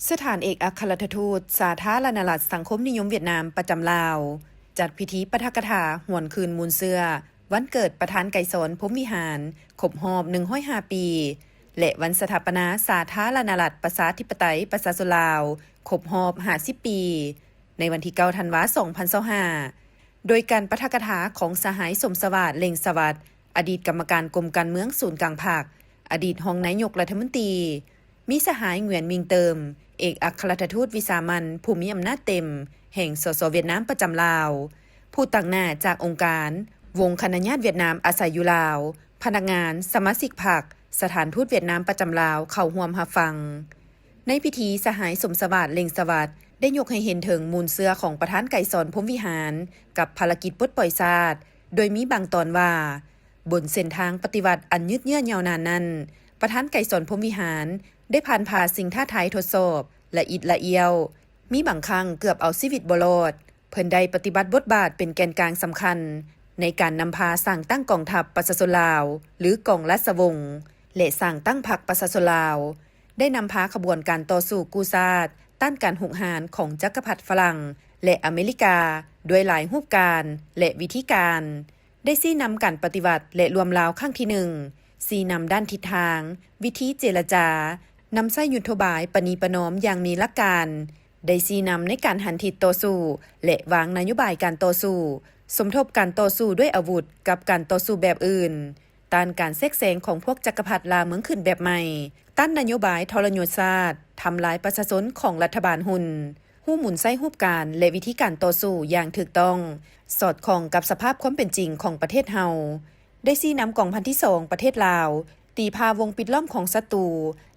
ສະຖານເອກອັກຄະລັດຖະທູດສາທາລະນະລັດສັງຄົມນິຍົມຫວຽດນາມປະຈຳລາວ ຈັດພິທີປາຖະກະຖາຫວນຄືນມູນເຊື້ອວັນເກີດປະທານໄກສອນ ພົມວິຫານ ຄົບຮອບໜຶ່ງຮ້ອຍຫ້າປີ ແລະ ວັນສະຖາປະນາສາທາລະນະລັດປະຊາທິປະໄຕປະຊາຊົນລາວ ຄົບຮອບຫ້າສິບປີ ໃນວັນທີເກົ້າ ທັນວາ ສອງພັນຊາວຫ້າ ໂດຍການປາຖະກະຖາຂອງສະຫາຍ ສົມສະຫວາດ ເລັ່ງສະຫວັດ ອະດີດກຳມະການກົມການເມືອງສູນກາງພັກ, ອະດີດຮອງນາຍົກລັດຖະມົນຕີ, ມີສະຫາຍ ຫງວຽນ ມິງເຕີມ ເອກອັກຄະລັດຖະທູດວິສາມັນຜູ້ມີອຳນາດເຕັມແຫ່ງ ສສ ຫວຽດນາມປະຈຳລາວ, ຜູ້ຕາງໜ້າຈາກອົງການ ວົງຄະນະຍາດຫວຽດນາມອາໄສຢູ່ລາວ, ພະນັກງານ, ສະມາຊິກພັກ, ສະຖານທູດຫວຽດນາມປະຈຳລາວເຂົ້າຮ່ວມຮັບຟັງ. ໃນພິທີ, ສະຫາຍ ສົມສະຫວາດ ເລັ່ງສະຫວັດ ໄດ້ຍົກໃຫ້ເຫັນເຖິງມູນເຊື້ອຂອງປະທານໄກສອນ ພົມວິຫານ ກັບພາລະກິດປົດປ່ອຍຊາດ, ໂດຍມີບາງຕອນວ່າ, ບົນເສັ້ນທາງປະຕິວັດອັນຍືດເຍື້ອຍາວນານນັ້ນ, ປະທານໄກສອນ ພົມວິຫານ ໄດ້ຜ່ານຜ່າສິ່ງທ້າທາຍທົດສອບລະອິດລະອ້ຽວ, ມີບາງຄັ້ງເກືອບເອົາຊີວິດບໍ່ລອດ. ເພິ່ນໄດ້ປະຕິບັດບົດບາດເປັນແກນກາງສຳຄັນໃນການນຳພາສ້າງຕັ້ງກອງທັບປະຊາຊົນລາວ ຫຼື ກອງລາຊະວົງ ແລະ ສ້າງຕັ້ງພັກປະຊາຊົນລາວ, ໄດ້ນຳພາຂະບວນການຕໍ່ສູ້ກູ້ຊາດຕ້ານການຮຸກຮານຂອງຈັກກະພັດຝຣັ່ງ ແລະ ອາເມລິກາ ດ້ວຍຫຼາຍຮູບການ ແລະ ວິທີການ, ໄດ້ຊີ້ນຳການປະຕິວັດ ແລະ ລວມລາວຄັ້ງທີໜຶ່ງ, ຊີ້ນຳດ້ານທິດທາງ, ວິທີເຈລະຈາ, ນຳໃຊ້ຍຸດໂທບາຍປະນີປະນອມຢ່າງມີຫຼັກການ, ໄດ້ຊີ້ນຳໃນການຫັນທິດຕໍ່ສູ້ ແລະ ວາງນະໂຍບາຍການຕໍ່ສູ້, ສົມທົບການຕໍ່ສູ້ດ້ວຍອາວຸດກັບການຕໍ່ສູ້ແບບອື່ນ, ຕ້ານການແຊກແຊງຂອງພວກຈັກກະພັດລ່າເມືອງຂຶ້ນແບບໃໝ່, ຕ້ານນະໂຍບາຍທໍລະຍົດຊາດ, ທຳລາຍປະຊາຊົນຂອງລັດຖະບານຮຸ່ນ, ຮູ້ໝູນໃຊ້ຮູບການ ແລະ ວິທີການຕໍ່ສູ້ຢ່າງຖືກຕ້ອງ, ສອດຄ່ອງກັບສະພາບຄວາມເປັນຈິງຂອງປະເທດເຮົາ. ໄດ້ຊີ້ນຳກອງພັນທີສອງປະເທດລາວ ຕີຜ່າວົງປິດລ້ອມຂອງສັດຕູ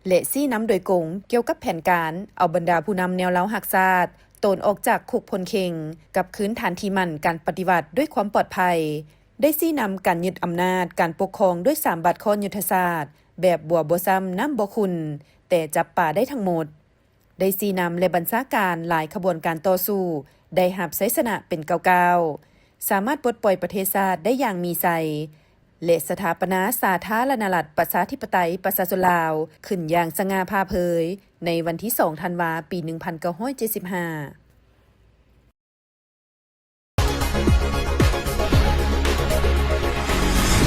ແລະ ຊີ້ນຳໂດຍກົງກ່ຽວກັບແຜນການເອົາບັນດາຜູ້ນຳແນວລາວຮັກຊາດ ໂຕນອອກຈາກຄຸກພົນເຄັງ, ກັບຄືນຖານທີ່ໝັ້ນການປະຕິວັດດ້ວຍຄວາມປອດໄພ, ໄດ້ຊີ້ນຳການຍຶດອຳນາດການປົກຄອງດ້ວຍສາມບາດຄ້ອນຍຸດທະສາດ ແບບບົວບໍ່ຊ້ຳນ້ຳບໍ່ຂຸ່ນ, ແຕ່ຈັບປາໄດ້ທັງໝົດ. ໄດ້ຊີ້ນຳ ແລະ ບັນຊາການຫຼາຍຂະບວນການຕໍ່ສູ້ ໄດ້ຮັບໄຊຊະນະເປັນກ້າວໆ, ສາມາດປົດປ່ອຍປະເທດຊາດໄດ້ຢ່າງມີໄຊ ແລະ ສະຖາປະນາສາທາລະນະລັດປະຊາທິປະໄຕປະຊາຊົນລາວຂຶ້ນຢ່າງສະຫງ່າຜ່າເຜີຍ ໃນວັນທີສອງ ທັນວາ ປີໜຶ່ງພັນເກົ້າຮ້ອຍເຈັດສິບຫ້າ.